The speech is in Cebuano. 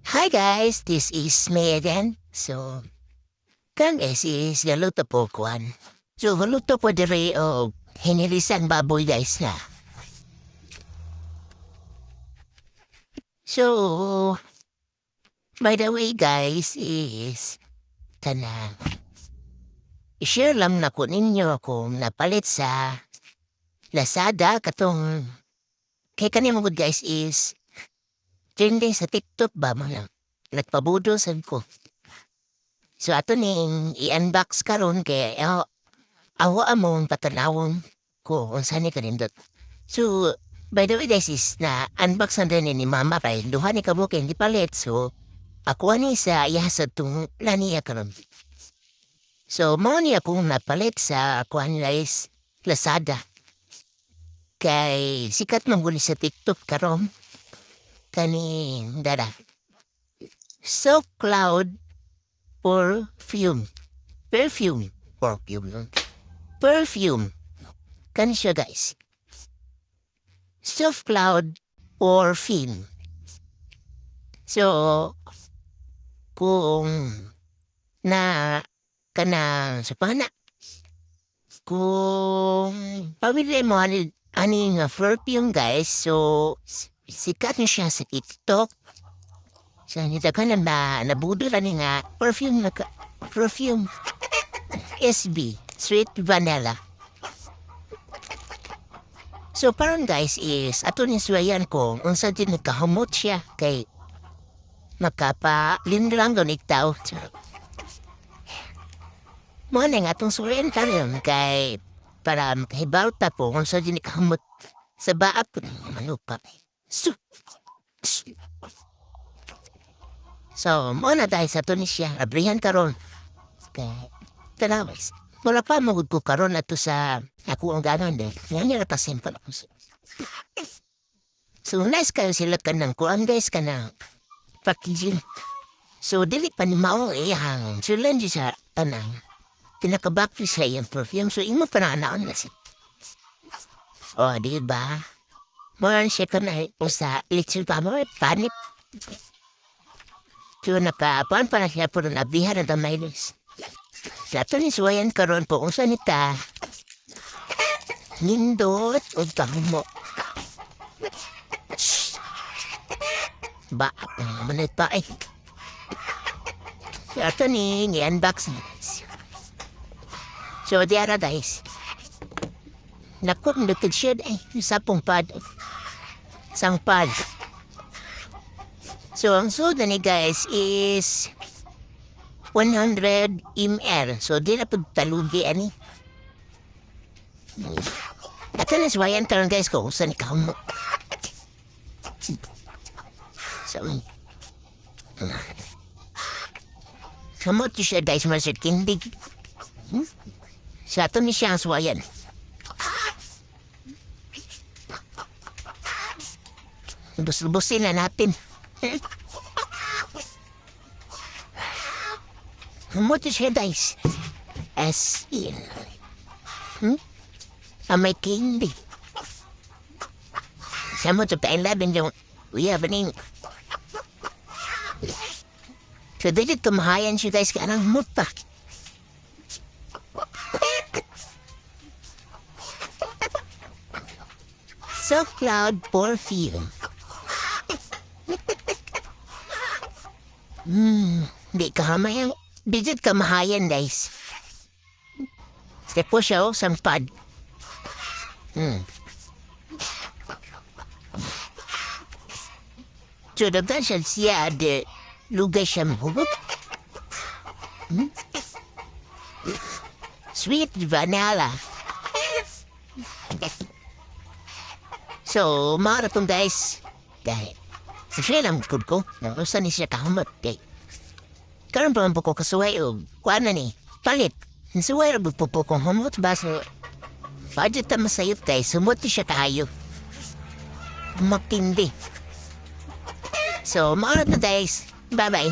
Hi guys, this is me again. So, kan guys is galuto po kuan. So, galuto po dire og hinirisang baboy, guys, na. So, by the way guys is kanang i-share lang nako ninyo kung napalit sa Lazada katong kay kani man gud, guys, is trending sa TikTok ba, mga nagpabudo sad ko. So ato ning i-unbox karon kay awa among patanawon ko unsa ni kanindot. So by the way guys is na unbox na din ni mama kay duha ni kabuok hindi palit, so ako ani sa iya sa tung laniya karon. So mao ni akong napalit sa kuan guys, Lazada. Kay sikat man gud ni sa TikTok karon. Kani dara. Soft Cloud perfume. Perfume. Perfume. Perfume. Kani siya, guys. Soft Cloud perfume. So, kung na kanang sa pana kung pamilya mo ani ani nga perfume, guys, so sikat ni siya sa TikTok. So nita ka na ba nabudol ani nga perfume na ka, perfume SB Sweet Vanilla. So parang guys is ato ni suwayan kung unsa din nagkahumot siya kay makapa lindrang doon tao. Mo na nga atong suwayan karon kay para makahibaw ta po kung sa din kahumot sa baak manupa. So, mo na dahil sa to ni siya. Abrihan karon. Kay, tanawas. Wala pa magud ko karon ato sa ako ang ganon de. Nga niya ta simple ako. So, nice kayo sila kanang kuan guys, kanang packaging. So, dili pa ni mao iyang sila di sa tanang pinaka-back sa iyang perfume. So, imo pa na na siya. Oh, di ba? Mo siya ka na sa little pa mo, panit. So, nakapuan pa na siya pero nabihan na damay. Sa ato ni suwayan karon po kung saan ita nindot o mo. Ba, manit pa eh. Sa ato ni i-unbox. So, di ara guys. Naku, nagtag siya eh. Sa pong pad. Sang pad. So, ang soda ni guys is 100 ml. So, di na pagtalugi ani. Ato na suwayan taron guys ko kung saan ikaw mo. So, kamot siya guys, masir kindig. Sa ato ni siya ang suwayan. Lubos-lubosin na natin. Humot siya guys. As in. Amay candy. Sa mo to pa yung we have an. So dili tumahayan siya guys kaya nang muta. Soft Cloud perfume. Di ka hamayang, bidit ka mahayan guys. Step po siya oh, sampad. So, dagdan siya siya de lugay siya mahubog. Sweet vanilla. So, mara tong guys. Dahil, sa siya lang kud ko, usa ni siya kahumot kay. Karon pa man po ko kasuway og kuan na ni, palit. Suway ra po kong humot ba, so budget ta masayop guys, sumot siya kayo. Matindi. So, mara na guys. Bye-bye.